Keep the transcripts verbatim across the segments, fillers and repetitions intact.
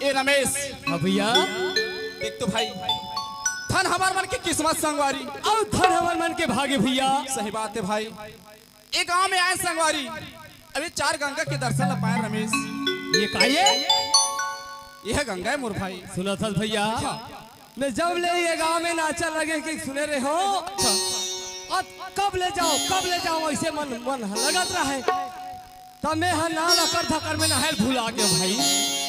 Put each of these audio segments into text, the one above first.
ए रमेश, हाँ भैया। देख तो भाई, धन हमर मन के किस्मत संगवारी। अउ धन हमर मन के भाग्य भैया। सही बात हे भाई। ए गांव में आए संगवारी, अभी चार गंगा के दर्शन ल पाए रमेश। ये का ये? यह गंगा हे मोर भाई। सुनत हस भैया, हाँ। मैं जब ले ये गांव में नाचा लगे के सुने रहे हो, अच्छा। अउ कब ले जाओ, कब ले जाओ, अइसे मन, मन लगत रहे। त मैं ह नाल अकर धकर में नहाय ल भुला गेंव भाई।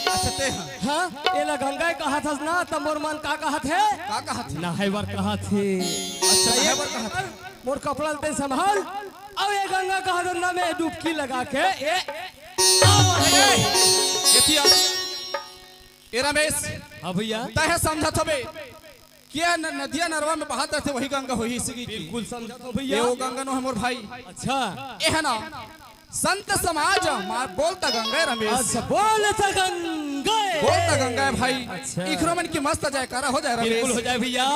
अच्छा, ते ह? हाँ, एला गंगा कहत हस ना, त मोर मन का कहत हे? का कहत हे? नहाय बर कहत हे। अच्छा, नहाय बर कहत हे। मोर कपड़ा ल ते संभाल। अउ ए गंगा कहत हस ना, मैं डुबकी लगा के ए, ए, ए, ए रमेश, हाँ भैया। तैं ह समझत होबे कि ये न-, नदिया नरवा में बहत रहिथे, वही गंगा होही इसी की। बिल्कुल समझत हों भैया। ये वो गंगा नो हे मोर भाई। अच्छा। ये हे ना, संत समाज मा-, बोल त गंगा हे रमेश। अच्छा, बोल त गंगा हे। बोल त गंगा हे भाई। अच्छा। इखरो मन की मस्त जयकारा हो जाए रमेश। बिल्कुल हो जाए भैया।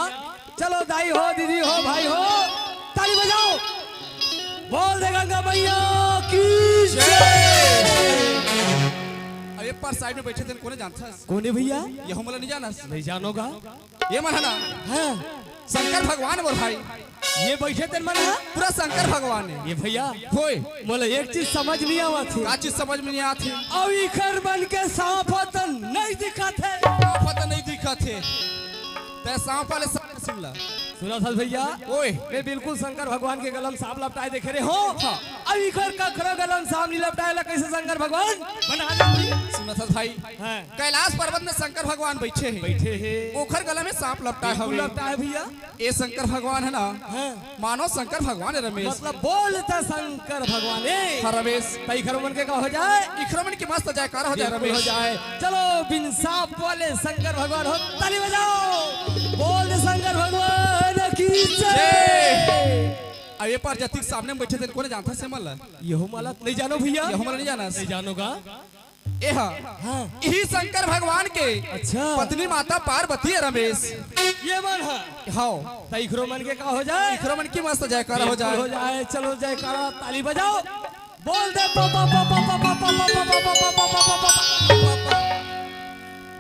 चलो दाई हो, दीदी हो, भाई हो, ताली बजाओ। बोल दे गंगा मैया की जय। जय। अब ये पार साइड में बैठे तेन कोने जानथस? कोने भैया? ये हमला नहीं जानस? नहीं जानोगा। ये मन हे ना? हाँ। शंकर भगवान मोर भाई। ये बैठे तेन मन हे? पूरा शंकर भगवान हे। ये भैया, होय। मोला एक चीज समझ नहीं आवत हे। का चीज समझ में नहीं आत हे? अउ इखर मन के सांप ह त नहीं दिखत हे। सांप ह त नहीं दिखत हे। ते सांप वाले सांप सुन ला। सुनत हस भैया? ओए। मैं बिल्कुल शंकर भगवान के गला म सांप लपटाए देखे रहे हों। हाँ। अउ इखर कखरो गला म सांप नहीं लपटाए ला, कइसे शंकर भगवान बना दे? सुनत हस भाई? हाँ। कैलाश पर्वत में शंकर भगवान बैठे हे। बैठे हे। ओखर गला में सांप लपटाए बिल्कुल हवे। लपटाए भैया। ए शंकर भगवान हे ना? हाँ। मानो शंकर भगवान हे रमेश। मतलब बोल त शंकर भगवान हे। हाँ रमेश। त इखर मन के का हो जाए? इखर मन के मस्त जयकारा हो जाए बिल्कुल रमेश। हो जाए। चलो बिन सांप वाले शंकर भगवान हो, ताली बजाओ। बोल दे शंकर भगवान की जय। जय। अब ये पार जतिक सामने में बैठे तेन कोने जानथस ये मन ला? ये हमला नहीं जानो भैया। ये हमला नहीं जानस? नहीं जानोगा। ए हा, हाँ। इही शंकर भगवान के अच्छा। पत्नी माता पार्वती हे रमेश। ये मन हे। हाँ। त इखरो मन के का हो जाए? इखरो मन की मस्त जयकारा हो जाए। हो जाए, चलो जयकारा, ताली बजाओ। बोल दे पा, पा, पा।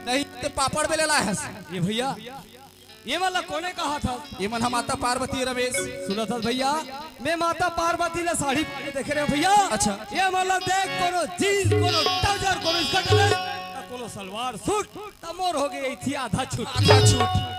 नहीं ते पापड़ बेले लाए हस। ये भैया, ये मन ला कोने कहत हस? ये मन ह माता पार्वती रमेश। सुनत हस भैया, मैं माता पार्वती ला साड़ी पहने देखे रहे हों भैया। अच्छा। ये मन ला देख, कोनो जींस, कोनो ट्राउजर, कोनो स्कर्ट, कोनो सलवार सूट, त मोर हो गे थी आधा छूट। आधा छूट।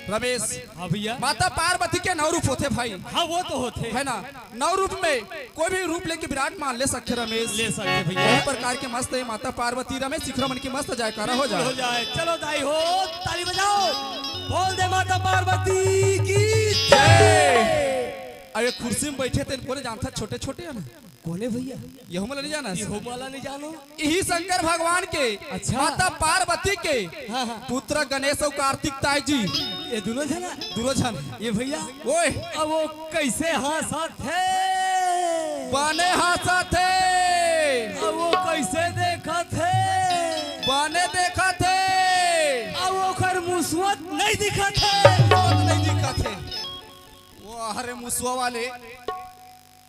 रमेश, हाँ भैया। माता पार्वती के नौ रूप होथे भाई। हाँ, वो तो होथे। हे ना? नौ रूप में कोई भी रूप लेके विराजमान ले सकथे रमेश। ले सकथे भैया। बहुत प्रकार के मस्त हे माता पार्वती रमेश, इखरो मन की मस्त जयकारा हो जाए। हो जाए। चलो दाई हो, ताली बजाओ, बोल दे माता पार्वती की जय। जय। अब ये कुर्सी में बैठे तेन कोने जानथस, छोटे छोटे हे ना? कोने भैया? ये हमला नहीं जानस? ये हमला नहीं जानो। इही शंकर भगवान के अच्छा। माता पार्वती के हाँ, हाँ। पुत्र गणेश अउ कार्तिक ताई जी। ये दुनों झन? दुनों झन। ये भैया? ओए। अब वो कइसे हाँसत हे? बने हाँसत हे। अब वो कइसे देखत हे? बने देखत हे। अब ओखर मुसुवत नहीं दिखत हे। मुसुवत नहीं दिखत हे। वो हरे मुसुवा वाले।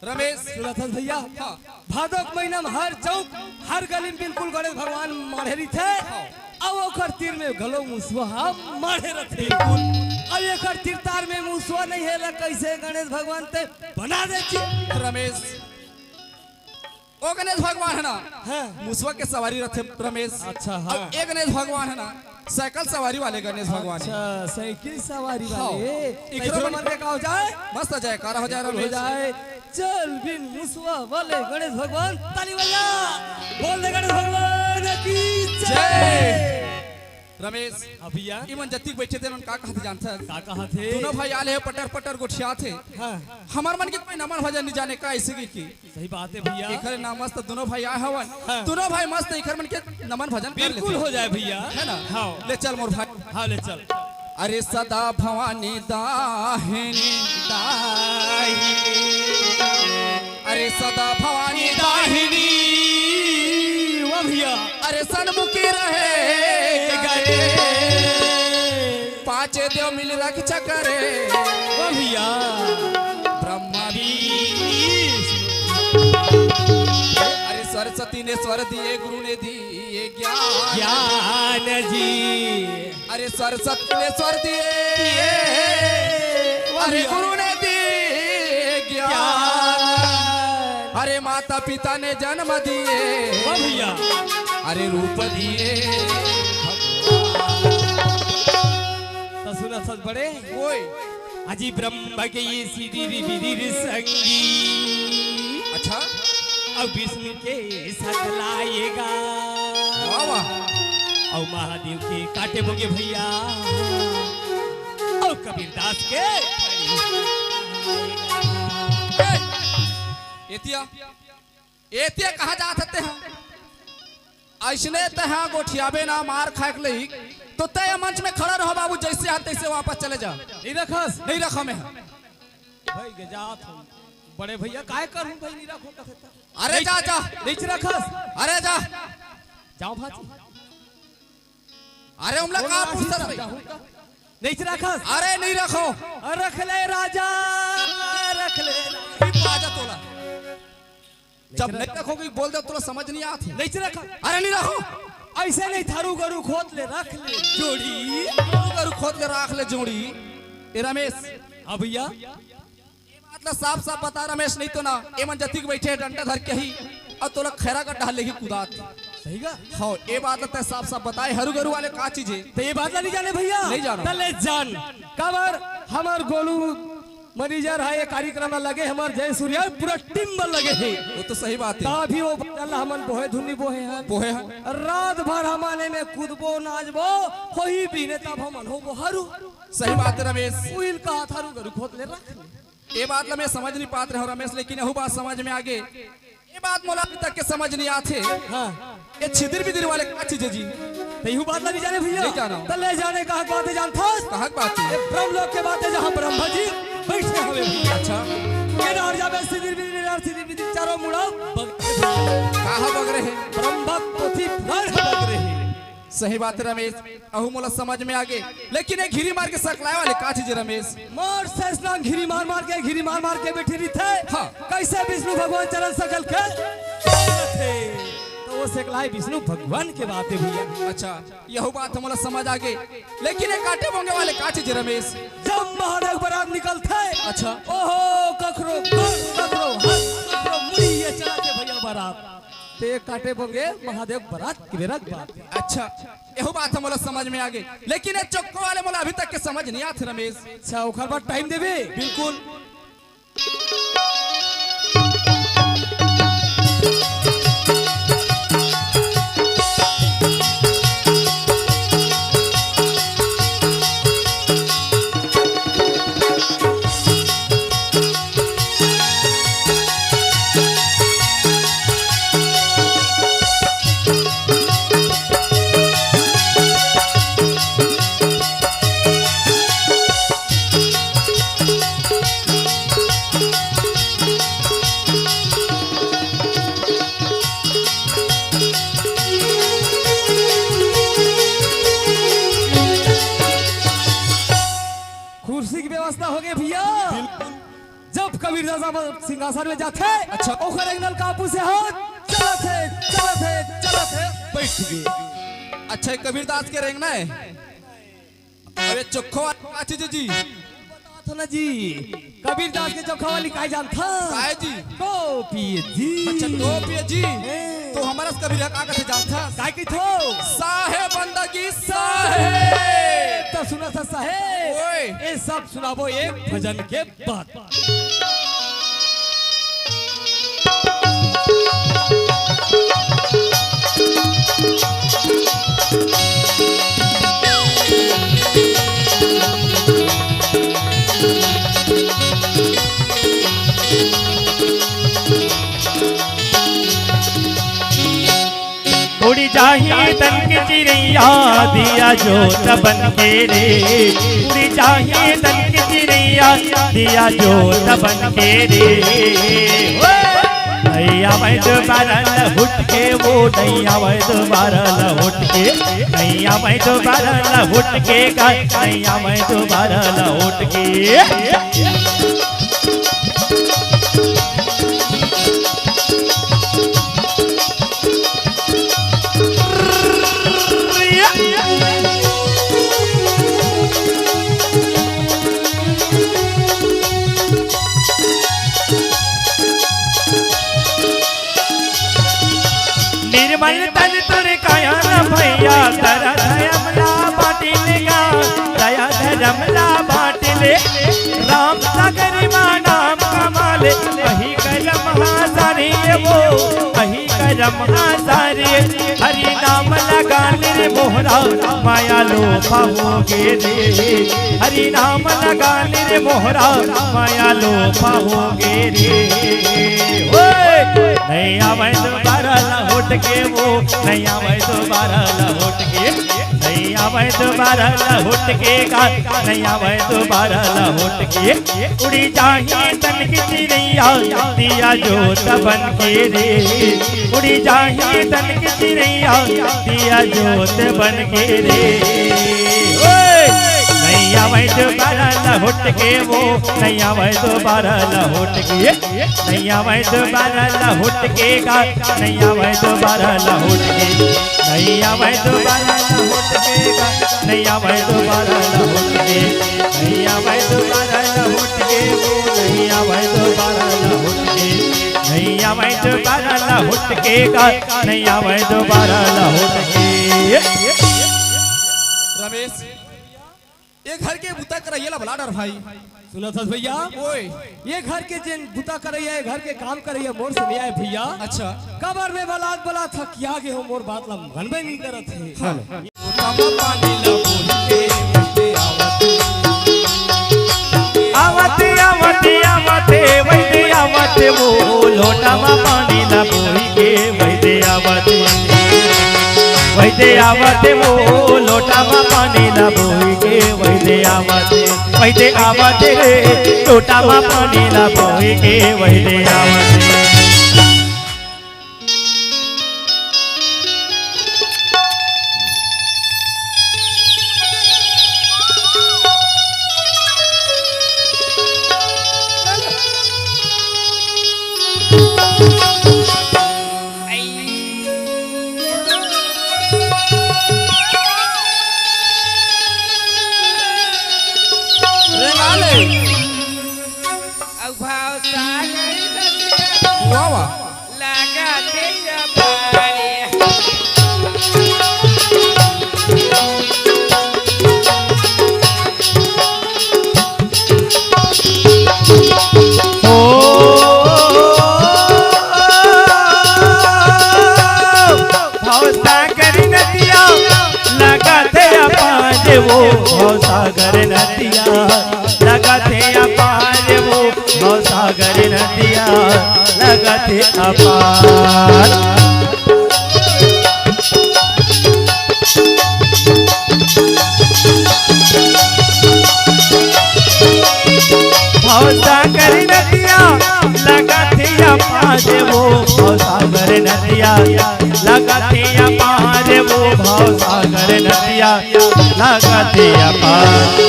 रमेश। सुनत हस भैया? हाँ। भादो के महीना में हर चौक, हर गली में बिल्कुल गणेश भगवान माढ़े रहिथे। हाँ। अउ ओखर तीर में घलो मुसुवा ह माढ़े रहिथे। बिल्कुल। अउ एखर तीर तार में मुसुवा नहीं हे ला, कइसे गणेश भगवान ते बना देथे? रमेश, ओ गणेश भगवान हे ना, हाँ। मुसुवा के सवारी रहिथे रमेश। अच्छा, हाँ। अउ ए गणेश भगवान हे ना, साइकिल सवारी वाले गणेश भगवान हे। अच्छा, साइकिल सवारी हाँ। वाले। इखरो इखरो मन मन के का हो जाए? मस्त जयकारा हो जाए, बिल्कुल हो रमेश। जाए। चल बिन मुसुवा वाले गणेश भगवान, ताली बजा, बोल दे गणेश भगवान की जय। जय। रमेश, हाँ भैया। इमन जतिक बैठे तेन मन का कहत जानथस? का कहत हे? दुनों भाई आले हे, पटर पटर गोठियात हे। हाँ। हमर मन के कोई नमन भजन नहीं जाने का, अइसे की, की? सही बात हे भैया। एखर नाम मस्त दुनों भाई आए हवन। हाँ। दुनों भाई मस्त एखर मन के नमन भजन कर बिल्कुल लेथे। हो जाए भैया। हे ना? हाँ। ले चल मोर भाई। हाँ, ले चल। अरे सदा भवानी दाहिनी। दाहिनी। अरे सदा भवानी दाहिनी। वाह भैया। अरे सन्मुखी रहे गए। पाँचे देव मिल रक्षा करे। वाह भैया। ब्रह्मा विष्णु। ने स्वर दिए, गुरु ने दिए ज्ञान। ज्ञान जी। अरे सरस्वती ने स्वर दिए, दिए। अरे गुरु ने दिए ज्ञान। ज्ञान। अरे माता पिता ने जन्म दिए, वाह भैया। अरे रूप दिए भगवान। तो सुना सत बड़े। ओए। अजी ब्रह्म के ये सिदिर बिदिर संगी। अच्छा। अब विष्णु के साथ लाएगा। वाह, वाह। और महादेव के काटे बोगे भैया। और कबीरदास के। ए, एतिया। एतिया कहाँ जात हते हम? अइसने तैं हा गोठियाबे ना, मार खाए के लइक, तो तैं मंच में खड़ा रहो बाबू, जइसे हा तइसे वापस चले जा। नहीं रखस? नहीं रखो मैं। भाई के जात हूँ। बड़े भैया, काय करूँ भाई, नहीं रखो कथे तो। अरे नहीं, जा, जा। नहीं रखस? अरे जा। जाओ भाजी। अरे उमला का पूछत रही? नहीं रखस? अरे नहीं रखो। रख ले राजा, रख ले। फिर बाजा तोला। जब नहीं रखोगे, बोल दे, तोला समझ नहीं आती। नहीं रखा। अरे नहीं रखो। ऐसे नहीं, थारू गरु खोत ले रख ले जोड़ी। थारू गरु खोत ले रख ले जोड़ी। ए रमेश। हाँ भैया। ये बात ला साफ साफ बता रमेश, नहीं तो ना, एमन जतिक बैठे डंडा धर के ही, और तोला खैरा गड्ढा लेके कुदात। सही का? हाँ, ये बात ला तैं साफ साफ बताए, हरू गरु वाले का चीज है? तो ये बात ला नहीं जाने भैया? नहीं जानो। तले जान, काबर हमर गोलू मैनेजर है, ये कार्यक्रम में लगे, हमार जय सूर्या पूरा टीम में लगे है। वो तो सही बात है। तभी वो बदल हमन बोहे धुनी बोहे हैं। बोहे हैं। रात भर हमन एमे कूदबो, नाचबो, होही बीने तब हमन होबो हरू। सही बात है रमेश। उहिल कहा थारू गरु खोत ले रख ले। ये बात ला मैं समझ नहीं पात रहे रमेश, लेकिन यहू बात समझ में आगे। ये बात मोला अभी तक के समझ नहीं आते। हाँ। ये छिदिर बिदिर वाले का चीज है जी? तो यहू बात ला नहीं जाने भैया? नहीं जाना। तो ले जाने कहाँ के बातें जानथस? कहाँ के बात है? ये ब्रह्म लोक के बातें, जहाँ ब्रह्मा जी बैठे हवे भैया। अच्छा। ये डहर जाबे छिदिर बिदिर, ये डहर छिदिर बिदिर, चारों मुड़ा बग-, कहाँ बग रहे? ब्रह्म पोथी पुराण बग रहे। सही बात है रमेश, अहू मोला समझ में आगे, लेकिन एक घिरी मार के सकलाए वाले का चीज रमेश? मोर ससुर घिरी मार मार के, घिरी मार मार के बैठी रहिथे। हाँ। कैसे विष्णु भगवान चरण सकल के? तो वो सकलाए विष्णु भगवान के बात है भैया। अच्छा, यहू बात मोला समझ आगे, लेकिन एक काटे बोंगे वाले का चीज रमेश? जब महादेव बरात निकलथे। अच्छा। ओहो, कखरो गोड़, कखरो हाथ, कखरो मुड़ी, ये चला के भैया बरात। ते काटे बोंगे महादेव बरात के बेरा के बात। अच्छा, यहू बात मोला समझ में आगे, लेकिन ये चोखो वाले मोला अभी तक के समझ नहीं आत रमेश। अच्छा, ओकर बाद टाइम देबे? बिल्कुल। कुर्सी के व्यवस्था हो गे भैया। बिल्कुल। जब कबीरदास बाबा सिंहासन में जाथे, अच्छा। ओकर रेंगना ल का पूछे हो? चलत हे, चलत हे, चलत हे, बैठ गे। अच्छा, ये कबीरदास के रेंगना है? अबे चोखो वाला का चीज जी? बतात हो ना जी, कबीरदास के चोखो वाली काय जानथा? काय जी? टोपी जी। अच्छा, टोपी जी। ए। तो हमारा कबीर का कथे जानथा? काय कहिथो? साहेब बंदगी साहेब। तो सुना सा साहेब। ओए। ये सब सुनाबो एक भजन के बाद। उड़ी जाही तन के चिरैया, दिया जोत बन के रे। उड़ी जाही तन के चिरैया, दिया जोत बन के रे। ओ! नैया मैं दोबारा लहुट के, वो नैया मैं दोबारा लहुट के, नैया मैं दोबारा लहुट के, गा-, नैया मैं दोबारा लहुट के। मन तन तुर काया न भैया, दया धरम ला बाटिल गा, दया धरम ला बाटिल। राम सागर मा नाम कमाले, अही करम हा सारे वो, अही करम हा सारे। हरि नाम लगा ले रे मोहरा, माया लोप होगे रे। हरि नाम लगा ले रे मोहरा, माया लोप होगे रे। ओए! नहीं आवै दोबारा लहुट के वो, नहीं आवै दोबारा लहुट के, नहीं आवै दोबारा लहुट के गा, नहीं आवै दोबारा लहुट के। उड़ी जाही तन की चिरैया, दिया जोत बन के रे। उड़ी जाही तन की चिरैया, दिया जोत बन के रे। ओए! नहीं आवै दोबारा लहुट के वो, नहीं आवै दोबारा लहुट के। नहीं आवै दोबारा लहुट के गा, नहीं आवै दोबारा लहुट के। नहीं आवै दोबारा लहुट के गा, नहीं आवै दोबारा लहुट के। नहीं आवै दोबारा लहुट के वो, नहीं आवै दोबारा लहुट के। नहीं आवै दोबारा लहुट के गा, नहीं आवै दोबारा लहुट के। रमेश, ये घर के बुता करइया ला बला डर भाई। सुनत हस भैया? ओए। ये घर के जेन बुता करइया, ये घर के काम करइया मोर से नइ आय भैया। अच्छा। कबर में बलात बलात थकिया गे हो, मोर बात ला मनबे नइ करत हे। हाँ। आवत, आवत, आवत, आवत, वैदे आवत, वो लोटा मा पानी ला बोही के वैदे आवत। वैदे आवत वो लोटा मा पानी ला बोही के वैदे आवत। वैदे आवत रे लोटा मा पानी ला बोही के वैदे आवत। रे लाले। अउ भाव सागर वाह, वाह। लागत हे अपार। ओ, भवसागर नदिया लागत हे अपार वो, भवसागर नदिया लागत हे अपार वो, भवसागर नदिया लागत हे अपार। भवसागर नदिया लागत हे अपार वो, भवसागर नदिया लागत हे अपार वो, भवसागर नदिया लागत हे अपार।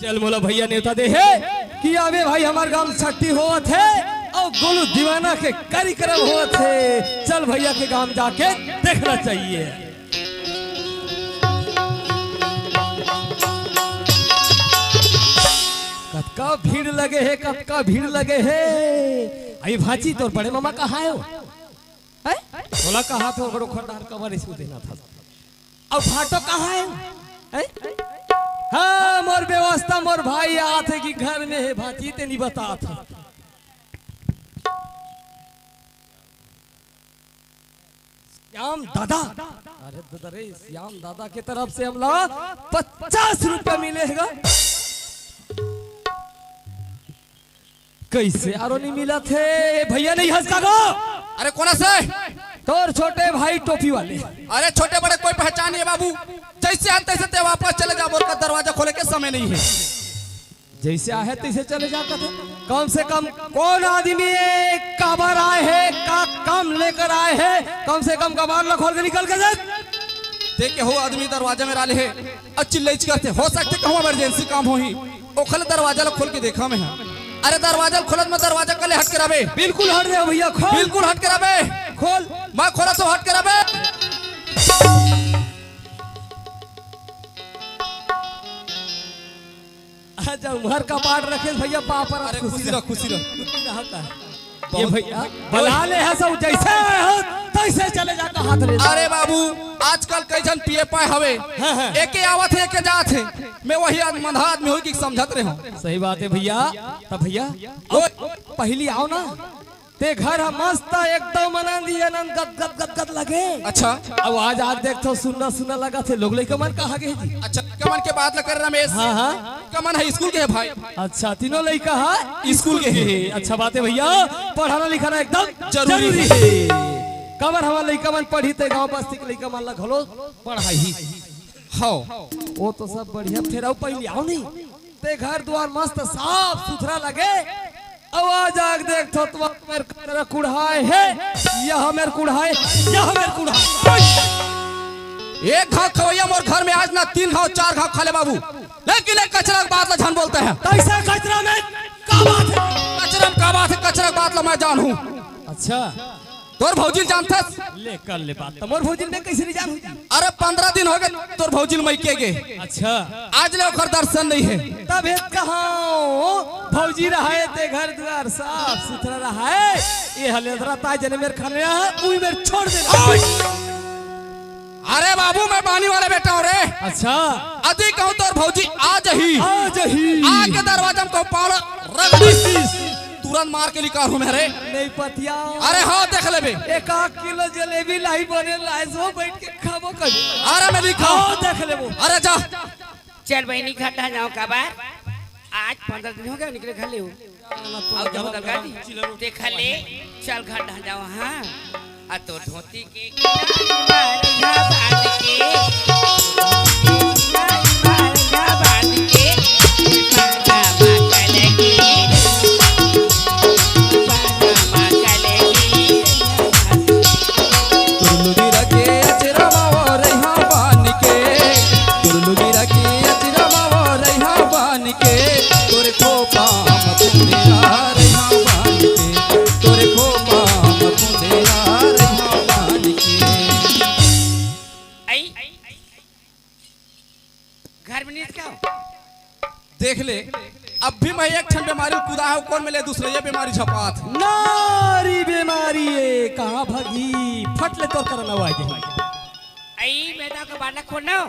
चल मोला भैया नेवता दे हे कि आबे भाई हमर गांव छट्ठी होवत हे अउ गोलू दीवाना के कार्यक्रम होवत हे। चल भैया के गांव जाके देखना चाहिए। कतका भीड़ लगे हे, कतका भीड़ लगे हे। अई भांची तोर बड़े मामा कहाँ हे? हैं? तोला कहा थों बड़ो खरदार कबर इसको देना था। अउ भाटो कहाँ हे? हैं? हाँ, मोर व्यवस्था, मोर भाई आत हे कि घर में हे, भांची ते नइ बतात हे। श्याम दादा, अरे दादा रे, श्याम दादा के तरफ से हमला पचास रुपया मिले हे गा। कइसे आरो नइ मिलत हे? भैया नइ हस का गो? अरे कोन से? तोर छोटे भाई टोपी वाले। अरे छोटे बड़े कोई पहचान नइ हे बाबू, जइसे आए तइसे ते वापस चले जा, मोर का दरवाजा खोले के समय नइ हे। जइसे आहे तइसे चले जा कथे। कम से कम कोन आदमी हे, काबर आए हे, का काम लेकर आए हे, कम से कम कबाड़ ला खोल के निकल के जा। देख के हो आदमी दरवाजा में डाले हे, अउ चिल्लइच करथे, हो सकथे कहूँ emergency काम होही, ओखर ले दरवाजा ला खोल के देखा मैं हा। अरे दरवाजा ला खोलत मैं दरवाजा कले हट के रबे। बिल्कुल हट दे भैया, खोल। बिल्कुल हट के रबे। खोल। मैं खोलत हों, हट के रबे। अच्छा, उमर कपाट रखे भैया, पाँव पर अरे खुशी खुशी रह, रह। खुशी रह। खुशी रह का। ये भैया, बला ले हस अउ जइसे आए हो, तइसे चले जा कहत रे। अरे बाबू, आजकल कई झन पिए पाए हवे। हाँ, हाँ। एके आवत हे, एके जात हे। मैं वही आद-, मंदहा आदमी होई कि समझत रहे हो। सही बात हे भैया। त भैया, ओ, पहिली आव ना, ते घर ह मस्त एकदम आनंद ही आनंद, गद गद गद गद लगे। अच्छा। अब आज आके देखथों, सुन्ना सुन्ना लगथे, लोग लइका मन कहाँ गे जी? अच्छा, लइका मन के बात ल कर रमेश। हाँ, हाँ। लइका मन ह स्कूल गे हे भाई। अच्छा, तीनों लइका ह स्कूल गे हे। अच्छा बात हे भैया, पढ़ाना लिखाना एकदम जरूरी जरूरी हे। हे। काबर हमर लइका मन पढ़ही ते गाँव बस्ती के लइका मन ला घलो पढ़ाही। हव। वो तो सब बढ़िया, फेर अउ पहिली आव नहीं। ते घर दुआर मस्त साफ सुथरा लगे। अउ आज आके देखथों त मेर कचरा कुढ़ाए हे, यह मेर कुढ़ाए, यह मेर कुढ़ाए। एक घाव खवैया मोर घर में आज ना तीन घाव, चार घाव खा ले बाबू, लेकिन एक कचरा के बात ला झन बोलते हैं। तइसे कचरा में का बात हे? कचरा में का बात हे? कचरा के बात ला मैं जानहूँ। अच्छा। तोर भौजी ल जानथस? ले कर ले बात। त मोर भौजी ल मैं कइसे नहीं जानहूँ? अरे, पंद्रह दिन हो गे तोर भौजी ल मइके गे। अच्छा। आज ले ओकर दर्शन नहीं हे। तभे त कहांव, भौजी रहय ते घर दुआर साफ सुथरा रहय। ये हलेदरा ताय जने मेर खनिया, उही मेर छोड़ दे। अरे बाबू, मैं बानी वाला बेटा हूँ रे। अच्छा। अदी कहूँ तोर भौजी आ जही। आ जही। आके दरवाजा में कहूँ पाँव रगड़ी, तुरंत मार के निकारहूँ मैं रे। नहीं पतिया। अरे हाँ, देख लेबे। एक आध किलो जलेबी लाही बने लाए सो बैठ के खाबो कभी। अरे मैं नहीं खाऊँ। हाँ, देख लेबो। अरे जा। चल बहिनी, घर ढा जाओ काबर। आज पंद्रह दिन हो गया निकले घर ले हो। अउ जाओ दरगाह जी। देखा ले, चल घर ढा जाओ, हाँ। आ तो धोती के किनारे मारिया बांध के, किनारे मारिया बांध के, माता माता लगी, माता माता लगी। तुरलुगी रखे अचरा मावा रैहा बान के, तुरलुगी रखे अचरा मावा रैहा बान के, तोरे खोपा म पुंदेरा रैहा बान के, तोरे खोपा म पुंदेरा रैहा बान के। आई, घर में नहीं था क्या? देख ले, अब भी मैं एक ठन बेमारी कुदा हूँ, कोन में ले दूसरे ये बेमारी झपात। नारी बेमारी ये कहाँ भगी, फट ले तोर करन अउ आ जाही। आई, मैं तो का बाटला खोलना हो।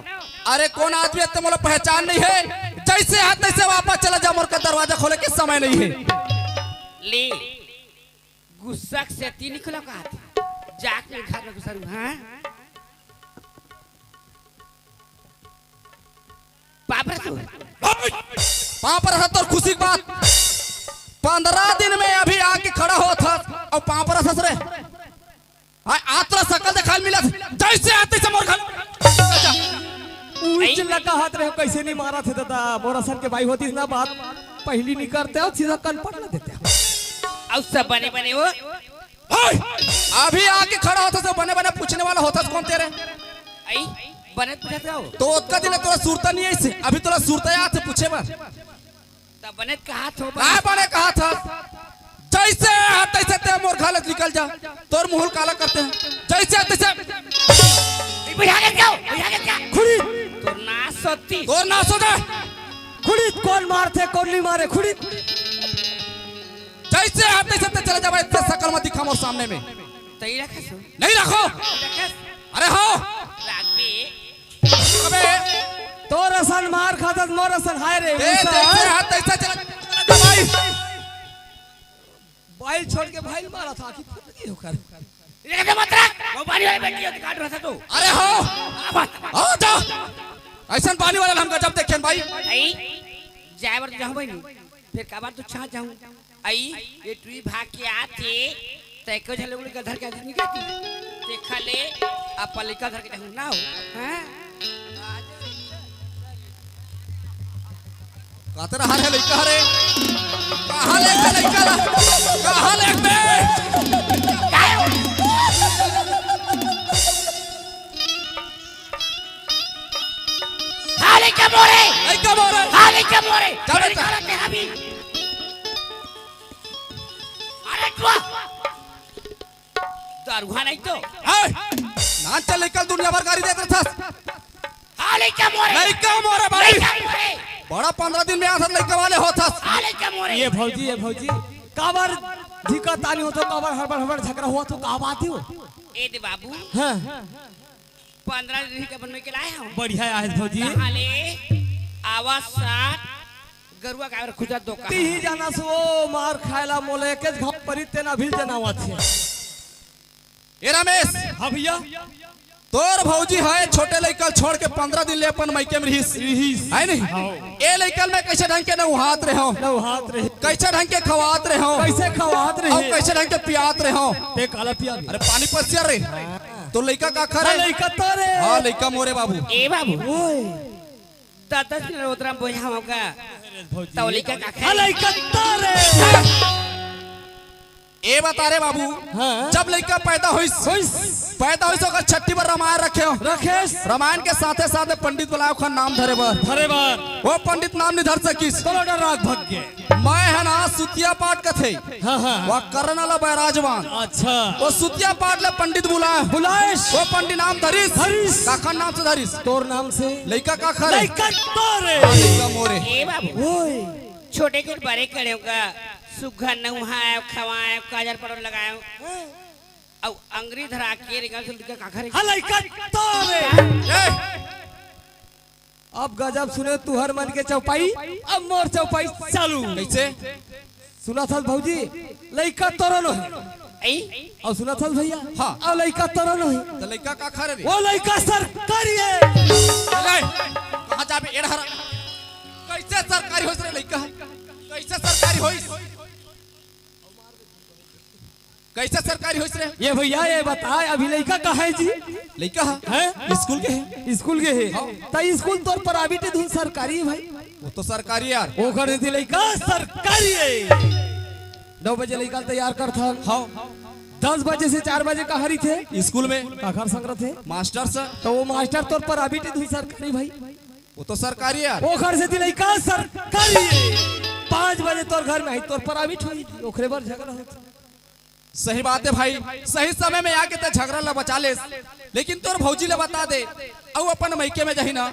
अरे, कोन आदमी हे, ते मोला पहचान नहीं हे। जइसे हे तइसे वापस चला जा, मोर का दरवाजा खोले के समय नहीं हे। ले, गुस्सा के सेती निकलो का हाथ। जाके घर में घुसरू, हाँ? पाँव परसहूँ। पाँव परसहूँ तोर खुशी के बात। पंद्रह दिन में अभी आके खड़ा होत हस अउ पाँव परसत हस रे। आ, आ तोला सकल देखाय ल मिलत, जइसे हे तइसे मोर घर। उही चिल्ला का हाथ रहे, कइसे नहीं मारत हे दादा, मोर असन के बाई होतिस ना बात, पहिली नहीं करते अउ सीधा कनपट न देते। अउ सब बने बने हो। ओए! अभी आके खड़ा होथस, बने बने पूछने वाला होथस कोन ते रे? आई, बने पूछत हो। तो ओतका दिन तोला सुरता नहीं आइस, अभी तोला सुरता आथे पूछे बर। तब बने कहाथों, काय बने कहाथस? जइसे हे तइसे ते मोर घर ले निकल जा। तोर मुँह ल काला करते हैं। जइसे हे तइसे। ए, भैया के क्या? भैया के क्या? खुड़ी। तोर नास होतिस। तोर नास हो जाय। खुड़ी, कोन मारथे, कोन नहीं मारे, खुड़ी। जइसे हे तइसे ते चला जाबे, ते सकल मत दिखा मोर सामने में। तई रखस हो? नहीं रखों। रखस? अरे हो। राखबे। अबे। तोर असन मार खाथस, मोर असन हाय रे, ए, जइसे हे तइसे चला जा भाई। बाई छोड़ के भाई मारत हे कि फुट गई होकर। ये कहते मत रख, वो बानी वाले बेटी होती काट रहा था तो। अरे हो। आ, मत। हो जा। अइसन बानी वाला हम गजब देखेन भाई। आई, जाए बर तो जाऊँ भाई नहीं। फिर काबर तो छा जाऊँ। आई, ये टुरी भाग के आथे, त एको झन लोग गधर के आदमी निकलती। देखा ले, अब पलिका धर के जाऊँ ना हो, हैं? कतरा हर हे लइका रे? कहाँ ले बे लइका ला? कहाँ ले बे? हाँ लइका मोरे। लइका मोरे। हाँ लइका मोरे। चल बेटा। अरे टुआ। दारुहा नहीं तो। ए, नान चल निकल, दुनिया भर गारी देत रथस। हाँ, लइका मोरे। लइका मोरे भाई। लइका मोरे। बड़ा पंद्रह दिन में आथस लइका वाले होथस। हाँ, लइका मोरे। ये भौजी, ये भौजी, काबर झिकतानी हो तो काबर हड़बड़ हड़बड़ झगड़ा हुआ तो का बात हो? ए दे बाबू, हाँ। पंद्रह दिन के अपन में के लाए हो। बढ़िया आए भौजी। कहाँ ले? आवा साथ गरुआ काबर खुजा दो कहाँ? तीही जाना सो मार खायला मोले के घप परी तेना भी जनावत हे। ए रमेश, हाँ भैया। तोर भौजी है छोटे लइका ल छोड़ के पंद्रह दिन ले अपन मइके में रिहिस। रिहिस। है नहीं? हाँ। ए लइका ल मैं कैसे ढंग के नउहात रहे हूँ? नउहात रहे। कैसे ढंग के खवात रहे हूँ? कैसे खवात रहे? अउ कैसे ढंग के पियात रहे हूँ? ते काला पिया भी। अरे पानी पसिया रे। हाँ। तो लइका का खा हाँ, रे? लइका तो रे। हाँ, लइका मोरे बाबू। ए बाबू। ओए। दस दस मिनट उतरा बोझा होगा। भौजी। तो लइका का खा हाँ, रे? लइका तो रे। ए बता रे बाबू, हाँ। जब लइका पैदा होइस, होइस। पैदा होइस ओकर छट्ठी बर रामायण रखे हो। रखेस। रामायण के साथे साथ पंडित बुलाए ओकर नाम धरे बर। धरे बर। वो पंडित नाम नहीं धर सकिस। चलो डर राग भग गए। मैं है ना सुतिया पाठ कथे। हाँ, हाँ। वो करन वाला बैराजमान। अच्छा। वो सुतिया पाठ ले पंडित बुलाए। बुलाएस। वो पंडित नाम धरिस। धरिस। काखर नाम से धरिस? तोर नाम से। लइका काखर हे? लइका तोरे। हाँ, लइका मोरे। ए बाबू। ओए। छोटे के बड़े करे का सुग्घर नउहाए, खवाए, काजर पाउडर लगाए। अउ अंगरी धरा के रेंगल से लइका काखर हे? हाँ, लइका तोरे। ए! अब गजब सुने तुहर मन के चौपाई, अब मोर चौपाई चालू। कैसे? सुनत हस भौजी, लइका तोरो नोहे। आई? अउ सुनत हस भैया, हाँ। अउ लइका तोरो नोहे। त लइका काखर हे रे? वो लइका सरकारी हे। अरे, कहाँ जाबे एड़हरा? कैसे सरकारी होइस रे लइका? कैसे सरकारी होइस? कैसे सरकारी होइस रे? ये भैया, ये बता, अभी लइका कहाँ हे जी? लइका हे? हैं? स्कूल गे हे। स्कूल गे हे। हाँ। त स्कूल तोर private हे धुन सरकारी हे भाई? वो तो सरकारी यार। ओकर दे लइका सरकारी हे। नौ बजे लइका ल तैयार करथन। हाँ। दस बजे से चार बजे कहाँ रहिथे? स्कूल में। काखर संग रहिथे? मास्टर से। त वो मास्टर तोर private हे धुन सरकारी भाई? वो तो सरकारी यार। ओखर सेती लइका सरकारी हे। पाँच बजे तोर घर में आही, तोर private होही, ओखरे बर झगड़ा होथे। सही बात हे भाई, सही समय में आके ते झगड़ा ला बचा लेस। लेकिन तोर भौजी ला बता दे, अउ अपन मइके में जाही ना,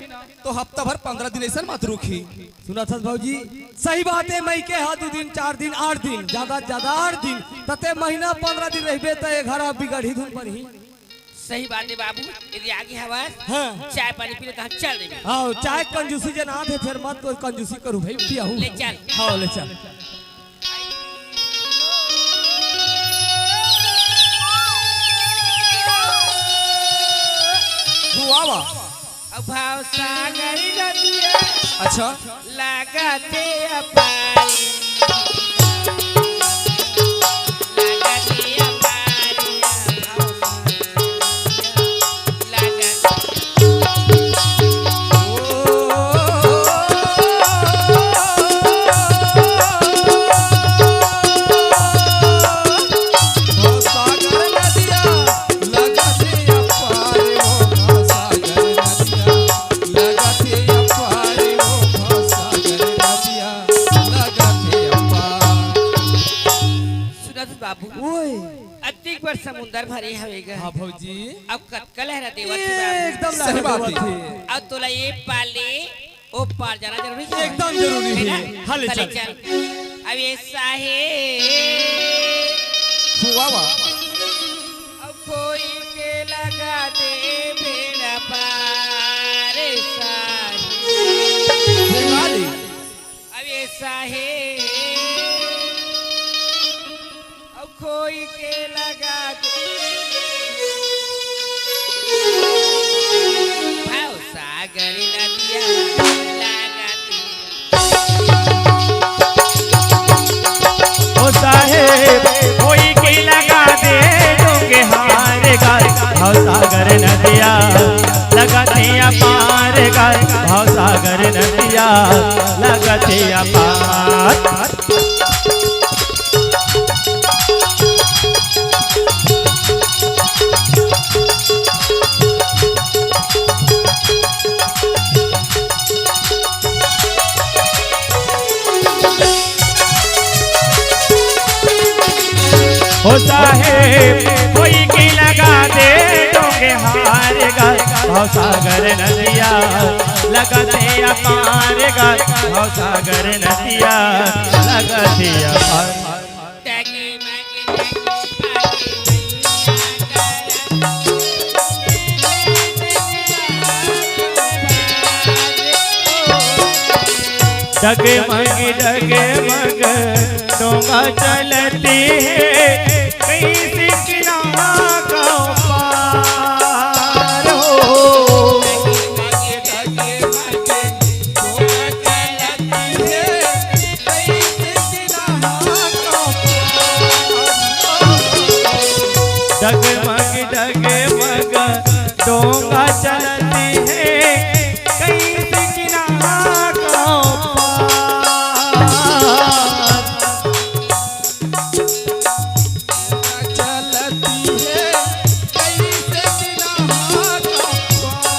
तो हफ्ता भर पंद्रह दिन अइसन मत रुकही। सुनत हस भौजी, सही बात हे, मइके हा दू दिन, चार दिन, आठ दिन, ज्यादा से ज्यादा आठ दिन, त ते महीना पंद्रह दिन रहिबे, त ए घर हा बिगड़ही धुन बनही। सही बात हे बाबू, यदि आगे हवस, हाँ। चाय पानी पी ले, तहाँ चल देबे। हाँ, चाय कंजूसी जनात हे, फेर मत कोई कंजूसी करू भाई, पियाहू। ले चल। हाँ, ले चल। वाह, वाह। अब भाव सागर नदिया अच्छा। लागत हे अपारी। सुनत बाबू, ओए। अतिक बड़ समुंदर भरे हवे गा। हाँ भौजी। अब कतका लहरा देवत हे बाबू। एकदम सही लहरा बात देवत हे। हे। अब तोला ये पाले, ओ पार जाना जरूरी हे। एकदम जरूरी हे। हाँ, ले चल। अब ये साहे। वाह, वाह। अब खोई के लगा दे बेड़ा पार साहे। अब ये साहे अउ खोई के लगा दे। भाव सागर नदिया लगा दे। ओ साहेब, खोई के लगा दे डोंगे हार गा, भाव सागर नदिया लगा दे अपार गा, भाव सागर नदिया लगा दे अपार। ओ साहेब, खोई के लगा दे डोंगे हार गा, भाव सागर नदिया लगा दे अपार गा, भाव सागर नदिया लगा दे अपार। डगमग डगमग डोंगा चलती है, कइसे किनारा का पार हो। डगमग डगमग डोंगा चलती है, कइसे किनारा का पार। चलती है, कइसे किनारा का पार।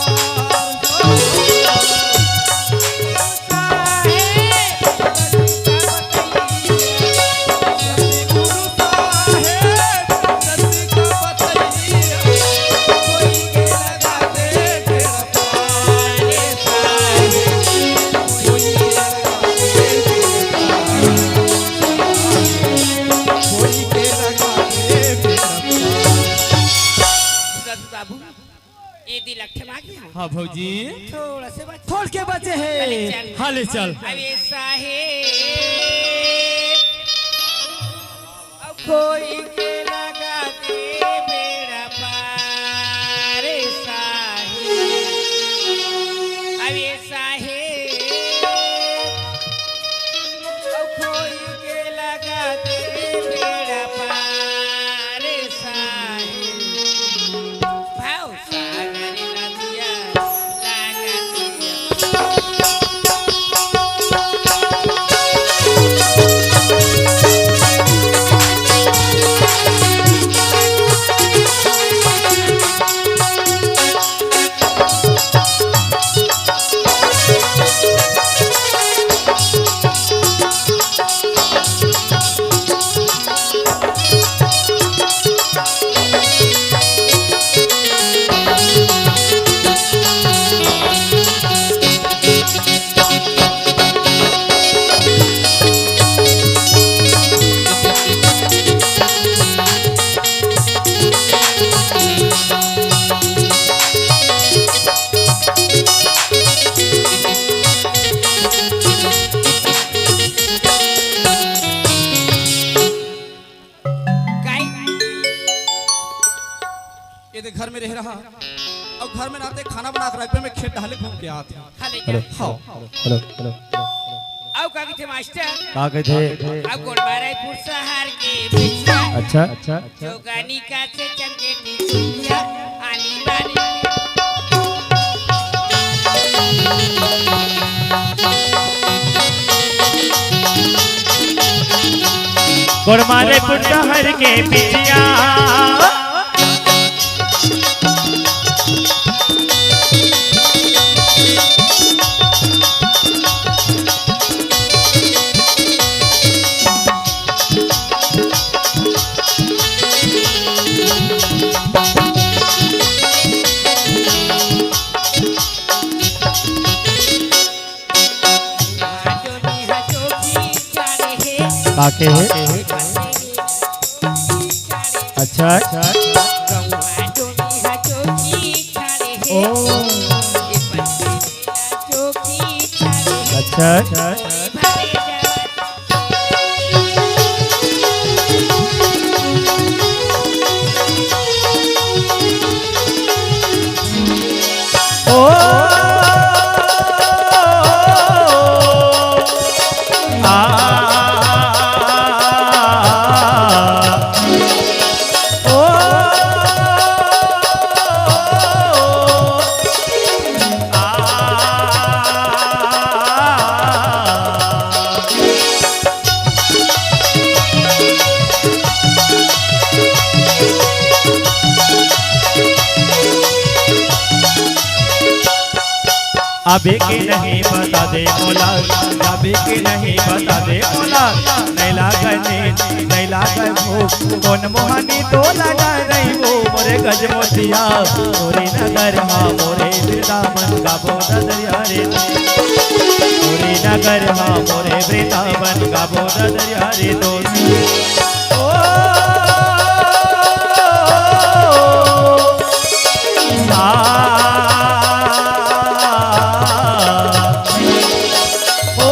सूरज बाबू, ये दिल अट्ठे मांगे हो। हाँ भौजी। थोड़ा से बच। थोड़ के बचे है। चल। हाँ, ले चल। अबे साहेब, अब कोई के लगा दे बेड़ा पार साहेब। अबे साहेब, अब कोई के लगा दे बेड़ा पार साहेब। भाव ये दे घर में रह रहा, अउ घर में नाते खाना बना कर मैं खेत डाले घूम के आत हँव। खा ले जा। हेलो। हाँ। Hello, hello, hello. अउ का कहिथे मास्टर? का कहिथे? अब गोंडवारायपुर शहर के बिछिया। अच्छा, अच्छा। जोगानी का से चमके टिकुलिया, आनी बानी। गोंडवारायपुर शहर के बिछिया। का कहे? अच्छा। ओ। अच्छा। ओ, आ, ओ, आ। अबे के नहीं बता दे मोला, अबे के नहीं बता दे मोला, नहीं लागय नींद, नहीं लागय भूख, कोन मोहनी तोला डरइबो, मोरे गजमोतिया, तोरे नगर हा, मोरे वृंदावन गाबो ददरिया रे। मोरे नगर हा, मोरे वृंदावन गाबो ददरिया रे दोस्त। ओ, आ, ओ,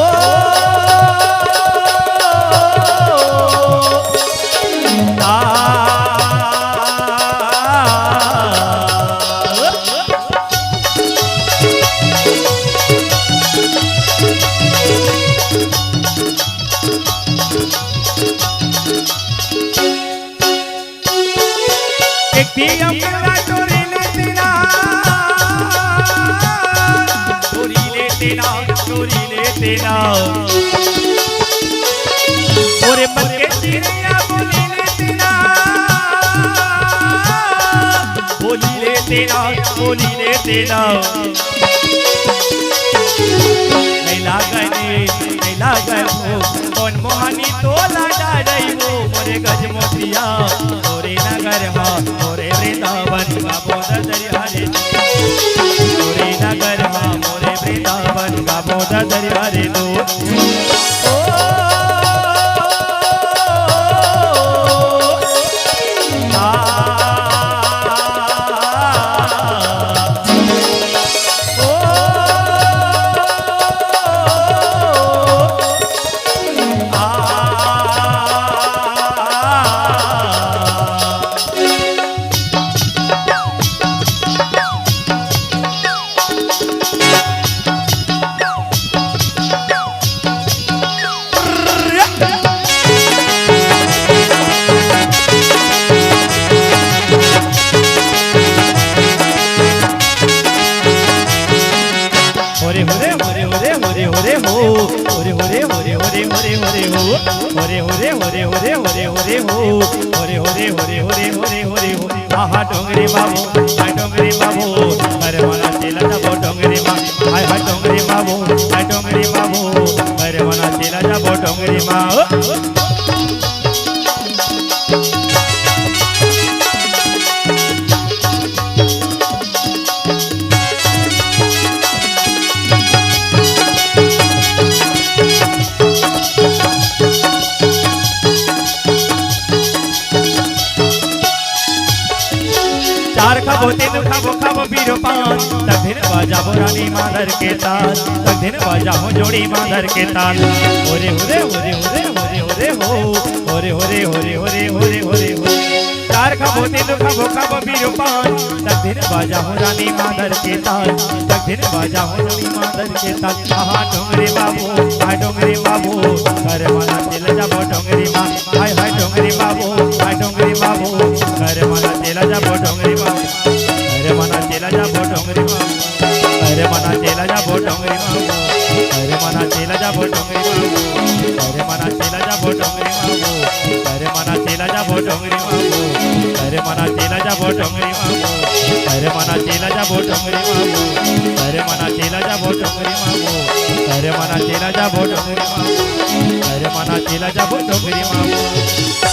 तेना। मोरे मन के चिरैया बोली रे तेना, बोली रे तेना, बोली रे तेना। नइ लागय रे, नइ लागय हो, कोन मोहनी तोला डारही हो, मोरे गजमोतिया, मोरे नगर हा, मोरे वृंदावन का बोदर दरिया रे। मोरे नगर हा, मोरे वृंदावन का बोदर दरिया रे दो। ओ, आ, ओ, आ, होरे होरे होरे होरे होरे होरे हो। होरे होरे होरे होरे होरे होरे हो। होरे होरे होरे होरे होरे होरे हो। होरे होरे होरे होरे होरे होरे हो। आहा डोंगरी बाबू, हाय डोंगरी बाबू, अरे मना चला जाबो डोंगरी मा। हाय हाय डोंगरी बाबू, हाय डोंगरी बाबू, अरे मना चला जाबो डोंगरी मा। ओ, ओ। चार खाबो, तीन खाबो, खाबो बीरो पान, तक दिन बजाबो रानी मादर के ताल, तक दिन बजाबो जोड़ी मादर के ताल। होरे होरे होरे होरे होरे होरे हो, होरे होरे होरे होरे होरे होरे हो। चार खाबो, तीन खाबो, खाबो बीरो पान, तक दिन बजाबो रानी मादर के ताल, तक दिन बजाबो रानी मादर के ताल। आहा डोंगरी बाबू, आ डोंगरी बाबू, अरे मना चला जाबो डोंगरी मा। हाय हाय डोंगरी बाबू, हाय डोंगरी बाबू, अरे मना चला जाबो डोंगरी बाबू, अरे मना चला जाबो डोंगरी बाबू, अरे मना चला जाबो डोंगरी बाबू, अरे मना चला जाबो डोंगरी बाबू, अरे मना चला जाबो डोंगरी बाबू, अरे मना चला जाबो डोंगरी बाबू, अरे मना चला जाबो डोंगरी बाबू, अरे मना चला जाबो डोंगरी बाबू, अरे मना चला जाबो डोंगरी बाबू, अरे मना चला जाबो डोंगरी बाबू, अरे मना चला जाबो डोंगरी बाबू।